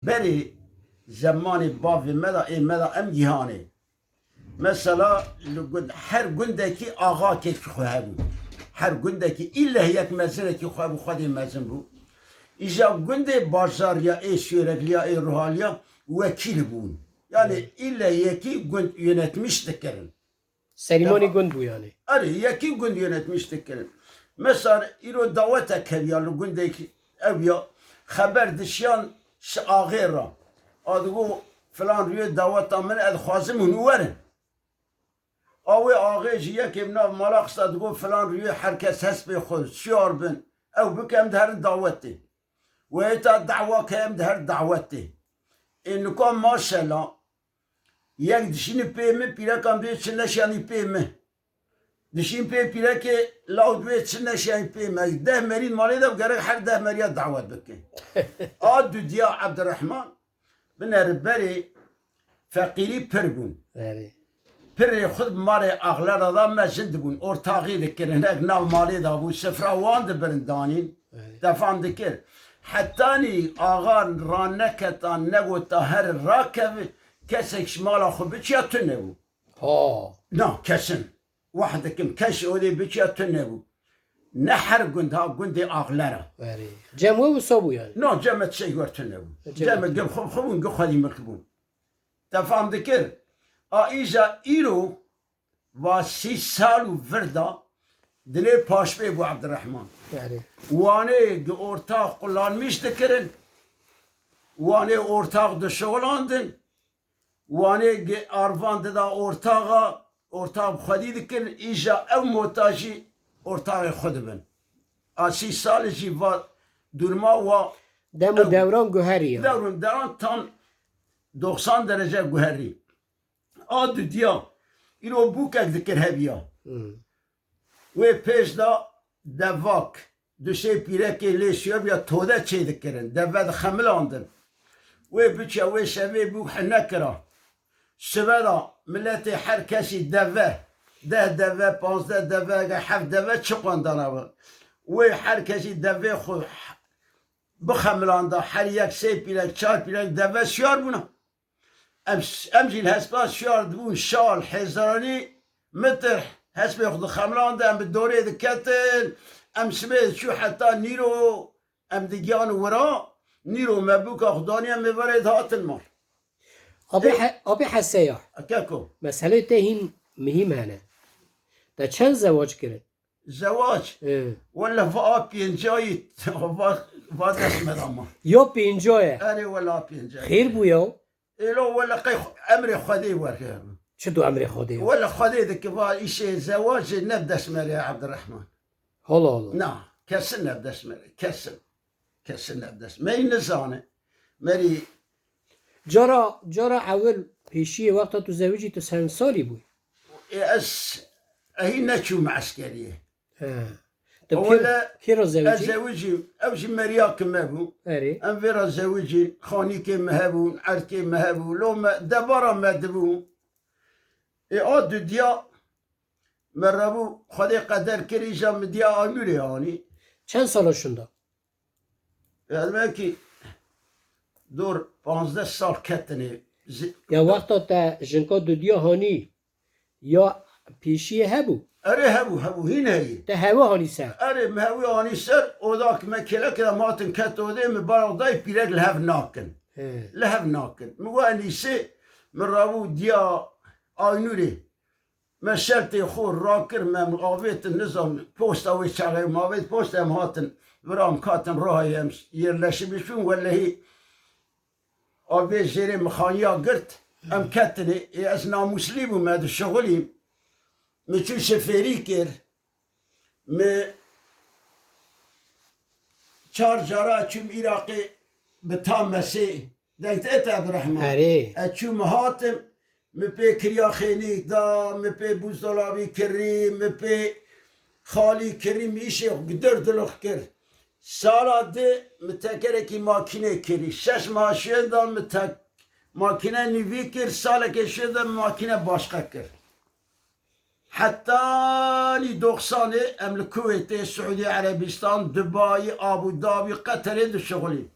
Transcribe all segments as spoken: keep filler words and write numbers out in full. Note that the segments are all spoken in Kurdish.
berê zemanê bavê me de, ê me de em gihanê. Mesela li gund, her gundekî axakê xwe hebû. Her gundekî îlle yek mezinekî xwe bû, xwedê mezin bû. Îja gundê bajarya ê Şêrekliya ê Ruhaliya wekîl bûn. Yani îlle yekî gund yönetmiş dikirin. Serîmanî gund bû yani. Erê, yekî gund yönetmiş dikirin. Mesela îro dawetek heviya li gundekî ev ya, xeber dişiyan şi axê ra. A digo filan rûyê daweta min, ez dixwazim hûn werin. A wê axê jî yekê bi nav mala xista digo filan rûyê her kes hespê xwe şiyar bin. Ew bike em diherin dawetê. Wê hêta dawa ke em diher dawetê. Ê nika maşela yek dişînî pê min, pîrekan duyê çi neşiyanî pê min. Dişîn pê pîrekê law duyê çi neşiyanî pê min. Deh merî malê de gerek her deh meriya dawet bike. A dudiya Ebdirehman bineri berê feqîrî pir bûn. Erê. Pirê xwe bi malê axlera da mezin dibûn. Ortaxî dikirin. Hinek nav malê da bû. Sifra wan dibirin danîn. Erê. Te fam dikir. Hetanî axa raneketan negota her rakeve kesek ji mala xwe biçiya tune bû. Ha. Na, kesin. Wah dikim, kes odê biçiya tune bû. Ne her gund ha, gundê axlera. Erê. Cem we wisa bû yani. No, cem me tişek wer tune bû. Cem me gim xwe xwe bûn, gi xwedî mirk bûn. Te fam dikir. A îja îro va sî sal û vir da dilê paşbê bû Ebdirehman. Erê. Wanê gi ortax qulanmîş dikirin. Wanê ortax dişixulandin. Wanê gi arvan dida ortaxa, ortax bi xwedî dikin, îja ew mota jî ortaxê xwe dibin. A sî salê jî va durma wa Dem û ew dewran guherî ya. Dewr û deran tam doxsan derece guherî. A dudiya, îro bûkek dikir heviya. Hmm. Wê pêş de devak, du sê pîrekê lê şiyabiya tode çê dikirin, deve dixemilandin. Wê biçe wê şevê bûk hine kira. Sibe de miletê her kesî deve, deh deve, panzdeh deve, heft deve çi qwendana bi. Wê her kesî devê xwe bixemilanda, her yek sê pîrek, çar pîrek deve şiyar bûna. Em, em jî li hespa şiyar dibûn şal, hêzaranî mitir hespê xwe dixemilande, em bi dorê diketin, em sibê diçû heta nîro em digiyan wira, nîro me bûka xwe daniye, em ê verê dihatin mal. Abê Ê- He-, Abê Heseya. Keko. Meselê te hîn mihîm hene. Te çend zewac kirin? Zewac. Ê. Wele va a pêncayî, va, va dest me da ma. Ya pênca ye. Erê wele a pênca ye. Xêr bû ya. Êlo wele qey xu-, emrê Xwedê werke. Çi tu emrê Xwedê? Wele Xwedê dike va îşê zewacê ne bi dest me re Ebdirehman. Hala hala. Na, kesin ne bi dest me re. Kesin. Kesin ne bi dest. Me yî nizane. Merî Cara, cara ewil pêşiyê wexta tu zewicî tu çend salî bûyî? Ê ez, ehî neçûm eskeriyê. He. Tu kê, Wele kê re ez zewicî? Zewicî, ew jî meriyakê me bû. Erê. Em vê re zewicî, xanîkê me hebûn, erkê me hebû. Lo me, debara me dibû. Ê a dudiya me rebû, Xwedê qeder kir, îja min diya Anûrê anî. Çend sala şunda? Belkî dor panzdeh sal ketine. Zi- Ya wexta te jinka dudiya hanî, ya pêşiyê hebû? Erê hebû, hebû, hîn heyî. Te hewe hanî ser? Erê, min hewî anî ser, oda ki me kêlekê de em hatin ket odê, min bala dayê pîrek li hev nakin. He. Li hev nakin. Min we enîsê, min rabû diya Aynûrê. Me şertê xwe rakir, me avêtin nizam posta wê çaxê, me avêt posta, em hatin vira, em katin Rohayê, em yerleşibî çûn, welehî avê jêrê mixaniya girt, em ketinê, ê ez namûslî bûm, me dişixulîm, min çû şifêrî kir, min çar cara çûm Iraqê bi tamesê, Dengtê te Abdurrahman. Erê. Ez çûm hatim, min pê kiriya xênîk da, min pê buzdolabî kirî, min pê xalî kirî, min îşê xwe gidir dilux kir. Sala di min tekerekî makînê kirî. Şeş meha şêr da min tek makîne nîvî kir, salekê şêr da min makîne başqe kir. Hetanî doxsanê em li Kuwêtê, Siûdî Erebistan, Dubayî, Abu Dabî, Qeterê dişixulîn.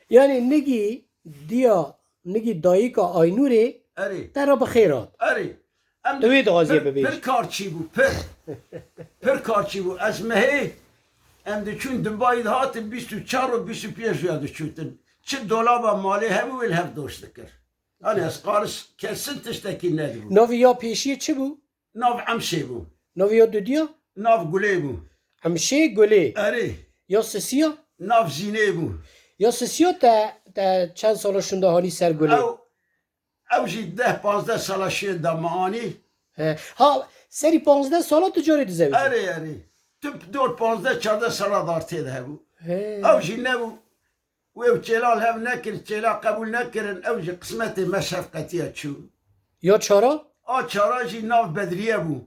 Yanî nigî Diya nigî dayika Aynûrê Erê. Te re bi xêr hat. Erê. Em Tu wê dixwaziyê pir, bibêjî. Pir karçî bû, pir. Pir karçî bû. Ez mehê, em diçûn Dubayî dihatin bîst û çar û bîst û pênc ya diçûtin. Çi dolaba malê hebû wê li hev doş dikir. Yanî ez qaris kesin tiştekî nedibû. Navê ya pêşiyê çi bû? Nav Emşê bû. Navê ya dudiya? Nav Gulê bû. Emşê Gulê. Erê. Ya sisiya? Nav Zînê bû. Ya sisiya te, te çend sala şûnde hanî ser Gulê? Ew, ew jî deh panzdeh sala şûnde me anî. He. Ha, serî panzdeh sala tu carê dizewicî? Erê, erê. Tu dor panzdeh çardeh sala dar tê de hebû. He. Ew jî nebû. Wê û çêla li hev nekir, çêla qebûl nekirin, ew jî qismetê me şefqetiya çû. Ya çara? A çara jî nav Bedriye bû.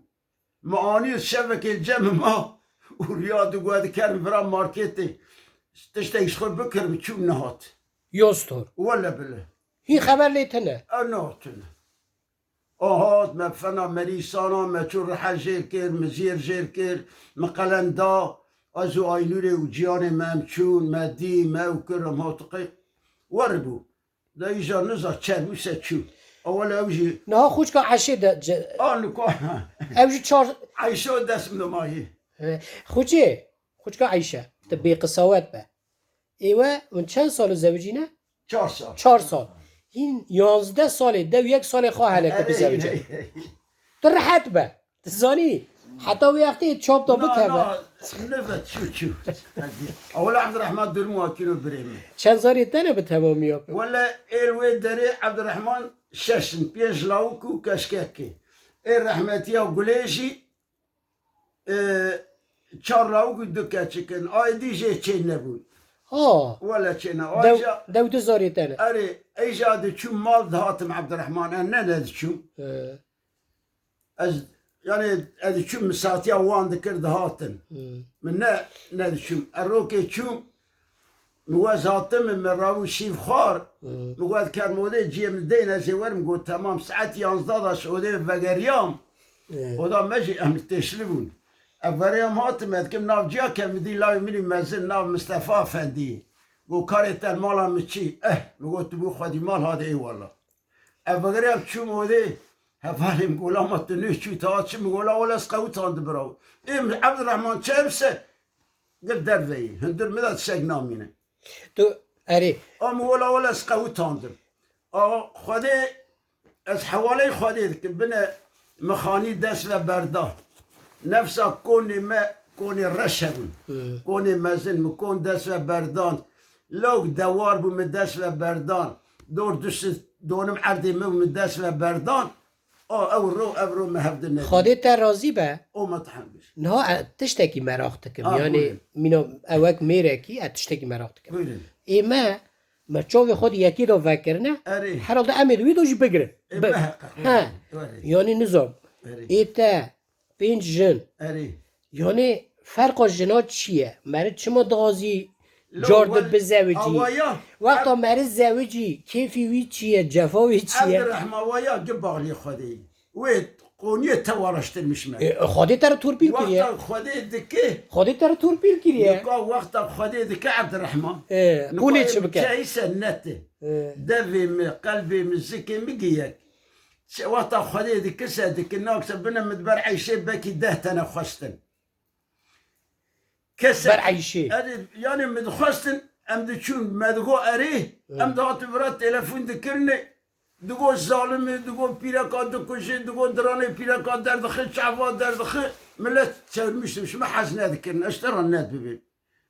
Me anî şevekê li cem ma û riya digot dikerim vira marketê. Tiştek ji xwe bikirim, çûm nehat. Ya stor. Wele bile. Hîn xeber lê tine? Ew nehatine. A hat, me fena merîsana, me çû rihe jêr kir, miziyêr jêr kir, me qelen da, ez û Aynûrê û ciyanê me em çûn, me dî, me ew kir, em hatiqê. Weribû. De îja niza çebû se çû. Ewel ew jî Niha xûçka Eşê de ce-, A niko. Ew jî çar Eyşe dest min de mayî. He. Xûçê, xûçka Eyşe, tu bê qisawet be. Êwe hûn çend sal zewicî ne? Çar sal. Çar sal. Hîn yanzdeh salê, dew yek salê xwe hene ku Erê, bizewicin. Erê. Tu rehet be. Tu zanî, heta wê wextê çap da Na, bikeve. Na, neve çû çû. Ewle Abdurrahman durum wakîno birê min. Çend zarê te ne bi temamî ya pê? Wele êl wê derê Abdurrahman şeş in, pênc lawik û keşkekê. Ê rehmetiya Gulê jî e, çar lawik û du keçik in. Ay dî jê çê nebûn. Ha. Wele çê ne. Dew, Ayja, dew du zarê te ne. Erê, eyja diçûm mal dihatim Abdurrahman. En ne nediçûm. He. Ez, yani, ez diçûm misatiya wan dikir dihatin. Hmm. Min ne, nediçûm. Erokê çûm, Min wez hatim, min rabû şîv xwar. Hmm. Min got, "Kermodê ciyê min deyne, ez ê werim." Got, "Temam." Saet yanzdeh da ji odê vegeriyam. Hmm. Oda me jî em li têşli bûn. Ez veriyam hatim, ez dikim nav ciya ke min dî layê min î mezin, nav Mistefa Efendî. Got, "Karê te mala min çî?" Eh, min got, "Tu bû xwedî mal hadê ê wela." Ez vegeriyam çûm odê, hevalê min gola ma tu nê çû, ta çi min gola wela ez qewitand biraw. Ê min Ebdurrehman çerse, Gir derveyî, hundir min de tiştek namîne. Tu, erê. A min wela wela ez qewitandim. A Xwedê, ez hewaleyê Xwedê dikim, bine min xanî dest ve berda. Nefsa konê me, konê reş hebûn. Hmm. Konê mezin, min kon dest ve berdan. Lawk dewar bû, min dest ve berdan. Dor du sed donim erdê min bû, min dest ve berdan. A, ew ro, ev ro me hevdin nebî. Xwedê te razî be. O me te hemî. Niha e, tiştekî meraq dikim. A, Yani buyurun. Mîna ewek mêrekî e tiştekî meraq dikim. Buyurun. Ê me, me çavê xwe di yekê de vekirine, Erê. Herhalde em ê di wî de jî bigirin. Ê, Bi- me heqe, He. Erê. Yani nizam. Erê. Ê te pênc jin. Erê. Yani ferqa jina çi ye? Meriv çima dixwazî Lo, car di wel, bizewicî? Awaya, Wexta em- meriv zewicî, kêfî wî çi ye? Cefa wî çi ye? Evdirehma waya gi baxlî Xwedê. Wê qoniyê te waraştirmiş me. E, Xwedê te re torpîl kiriye. Wexta Xwedê dike. Xwedê te re torpîl kiriye. Nika wexta Xwedê dike Evdirehman. E, Nika qûlê çi bike? Çeyî sennet e. E. Devê mi, qelbê mi, zikê mi giyek. Çi wexta Xwedê dike se dike, nakse bine min ber eyşê bekî deh tene xwestin. Kese Ber eyşê. Erê, yani min dixwestin, em diçûn, me digo erê, Hı. Em dihatin vira telefon dikirine, digo zalim e, digo pîreka dikuje, digo diranê pîreka derdixi, çava derdixi, millet çevirmiştim, şima hez nedikirin, ez te ra net bibê.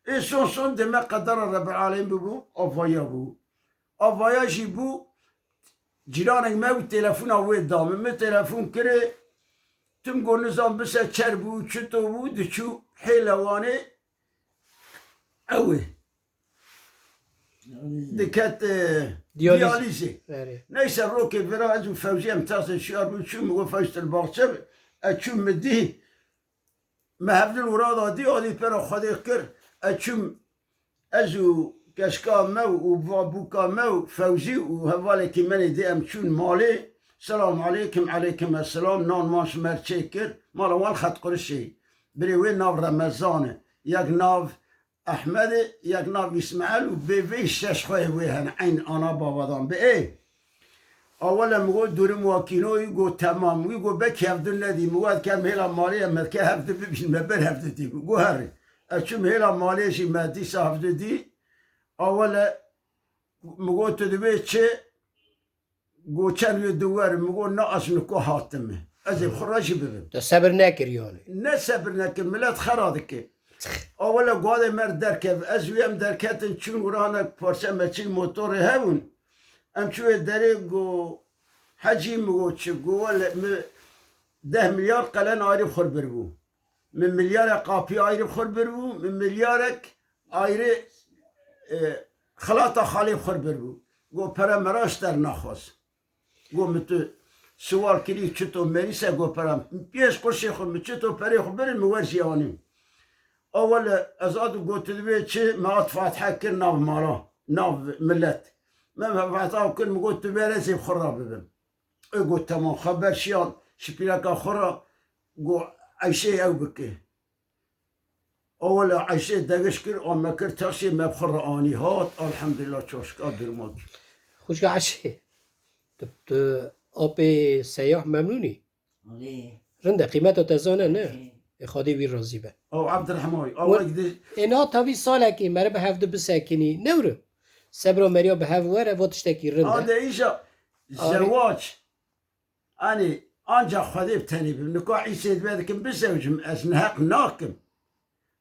Ê son son deme qedera Rebbil Alem bibû, avaya bû. Avaya jî bû, Cîranek me û telefona wê da min. Min telefon kirê, tim got nizam bise çer bû, çito bû, diçû hêle Wanê ew ê. Diket, e, Diyalîz. Diyalîzê. Erê. Neyse rokê vira ez û Fewzî em tasê şiyar bû çû, min got Fewzî tu li baxçe be. Ez çûm min dî. Me hevdin wira da dî, alî pera Xwedê kir. Ez çûm, ez û keşka me û va bûka me û Fewzî û hevalekî me nê dê em çûn malê. Selam aleykim, aleykim esselam. Nan man ji me re çêkir. Mala wan xetqurişê. Birê wê nav Remezan e. Yek nav Ehmedê, yek nav Îsmaîl û bê vê şeş xweyê wê hene, eyn ana babadan bi ê. Awele mi got durim wa kînoyî, got temam. Wî got belkî hevdû nedî. Mi got kem hêla malê ye, me dike hevdû bibîn, me ber hevdû dî. Got herê. Ez çûm hêla malê jî me dîsa hevdû dî. Awele mi got tu dibê çi? Got çend wê du werim, mi got na ez niko hatime. Ez ê xwe re jî bibim. Te sebir nekir yani. Ne sebir nekir, milet xera dike. Awele guadê mer derkev, ez û em derketin çûn û ranek parçe meçî motorê hebûn. Em çûyê derê got, Hecî mi got çi? Got wele mi deh milyar qelen ayrî xwe bir bû. Min milyarek qapî ayrî xwe bir bû, min milyarek ayrî, e, xilata xalê xwe bir bû. Got pere mera ji te re naxwaz. Got min tu siwal kirî çito merîse got pera. Pêş qurşê xwe min çito perê xwe birin min wer jî anîn. Awele ez a du got tu dibê çi? Me hat fatihe kir nav mala, nav milet. Me fatiha kir, min got tu ber ez ê xwe re bibim. Ê got temam, xeber şiyan, şipîreka xwe re got Eyşê ew bike. Awele Eyşê degiş kir, a me kir texşê me bi xwe re anî hat, elhamdulillah çoşka durma kir. Xwişka Eyşê, tu, tu apê Seyah memnûn î? Alê. Rind e, qîmeta te zane ne? Alê. Ê Xwedê wî razî be. Ew Ebdirehman, ew Wer-, wek di- Ê niha tavî salekê mere bi hevdu bisekinî, newrim. Sebra meriya bi hev were, va tiştekî rind e. Ade îja Arê. Zewac. Anî, anca Xwedê bi tenê bim. Nika Îsê dibe dikim bizewcim, ez neheq nakim.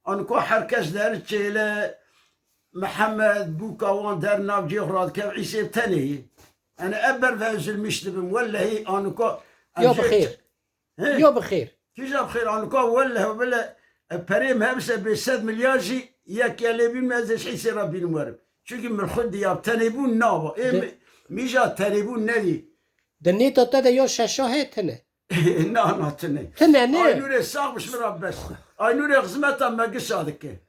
Aniko her kes der çêle, Mihemed, bûka wan der nav cê xwe radikev, Îsê bi tenê yî. Yani ev ber ve ezilmiş dibim. Wellehî aniko Ya bi xêr. He? Ya bi xêr. Kîja bi xêr, aniko welleh bile, e, perê me hemse bê sed milyar jî yek ya lê bîn me ez ê ji Îsê re bînim werim. Çünkü min xwe diya bi tenê bûn nava. Ê De- mi-, mîja tenê bûn nedî. Di nêta te de ya şeşa heye tune? Na, na, tune. Tune ne? Aynûrê sax bi ji min re bes. Aynûrê xizmeta me gişa dike.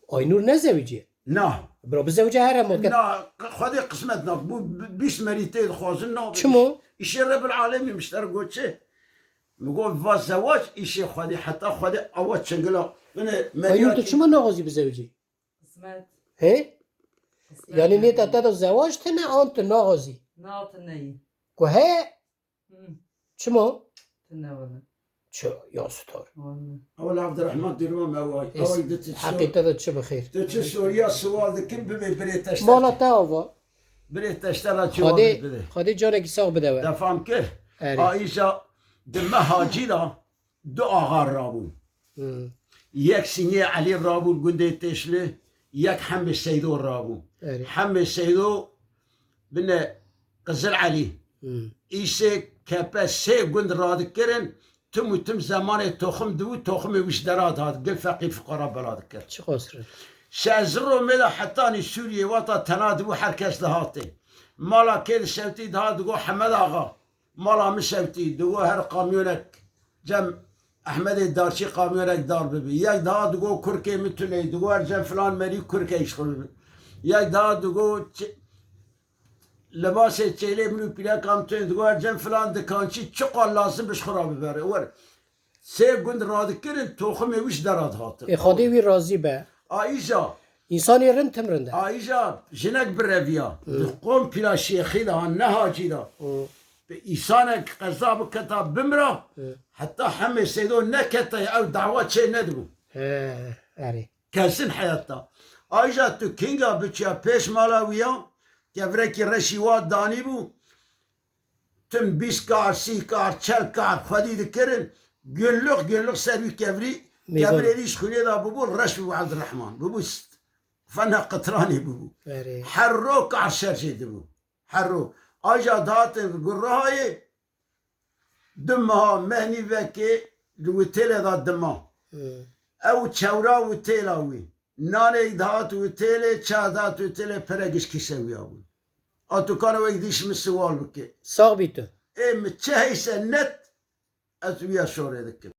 Aynûr nezewicî? Na. Bira bizewicî here ma ke. Na, Xwedê qismet nak. Bu b-, bîst merî tê dixwazin na. Çimo? Îşê Rebil Alemî mişter goçê. Mi got va zewac îşê Xwedê, heta Xwedê awa çingila. Bine Aynûr tu meriyakî. Çima naxwazî bizewicî? Qismet. He? Qismet Yani yani. Nêta te de zewac tune an tu naxwazî? Na, tune yî. Ku he? Hı. Çima? Tune wele. Çi ya star? Wele. Ewel Abdurrahman dîrwa me way. Es-, Ewel de tu çi? Heqîqete de çi bi xêr? Tu çi Sûriya siwal dikin bibê birê teşter. Mala te ava. Birê teşter ra çi Xwedê, wabir bide. Xwedê canekî sax bide we. Te fam kir? Erê. A îja di me hacî da du axa rabûn. Hı. Yek Sîniyê Elî rabûn gundê Têşli, yek Hemê Seydo rabûn. Erê. Hemê Seydo bine Qizil Elî. Hı. Îsê kepe sê gund radikirin, tim û tim zemanê toxim dibû, toximê wî ji dera dihat, gil feqîr fuqara bela dikir. Çiqas re. Şeziro me de hetanî Sûriyê wata tena dibû, her kes dihatê. Mala kê dişewtî dihat digo Hemed Axa. Mala min şewtî, digo her kamyonek cem Ehmedê Darçî kamyonek dar bibi. Yek daha digo kurkê min tuney, digo her cem filan merî kurkê ji xwe bibi. Yek daha digo çi-, libasê çêlê min û pîreka min tuney, digo her cem filan dikançî çiqal lazim bi ji xwe re bibere. Wer. Sê gund radikirin, toximê wî ji dera dihatin. Ê Xwedê wî razî be. A îja. Însanê rind tim rind e. A îja jinek bireviya. Hı. Di qom pîla şêxî de han, ne hacî de. Hı. Bi îsanek qeza biketa bimra, Hı. heta Hemê Seydo neketa ew dawa çê nedibû. He, erê. Kesin heyata. A îja tu kinga biçiya pêş mala wî ya, kevrekî reşî wa danî bû. Tim bîst kar, sî kar, çel kar xwedî dikirin. Günlük günlük ser wî kevrî, Mêvan. Kevrê wî ji xwînê de bibû, reş bû Evdirehman. Bibû st-, fena qitranê bibû. Erê. Her ro kar şer jê dibû. Her ro. Aja datin gurahayê, du meha mehnî vekê li witêle de dima. Hı. Ew çewra witêla wî. Nanê dihat witêlê, ça dihat witêlê, pere giş kîse wî ya bûn. A tu kare wek dîş min siwal bike. Sax bî tu. Ê min çi heyse net, ez wîya şorê dikim.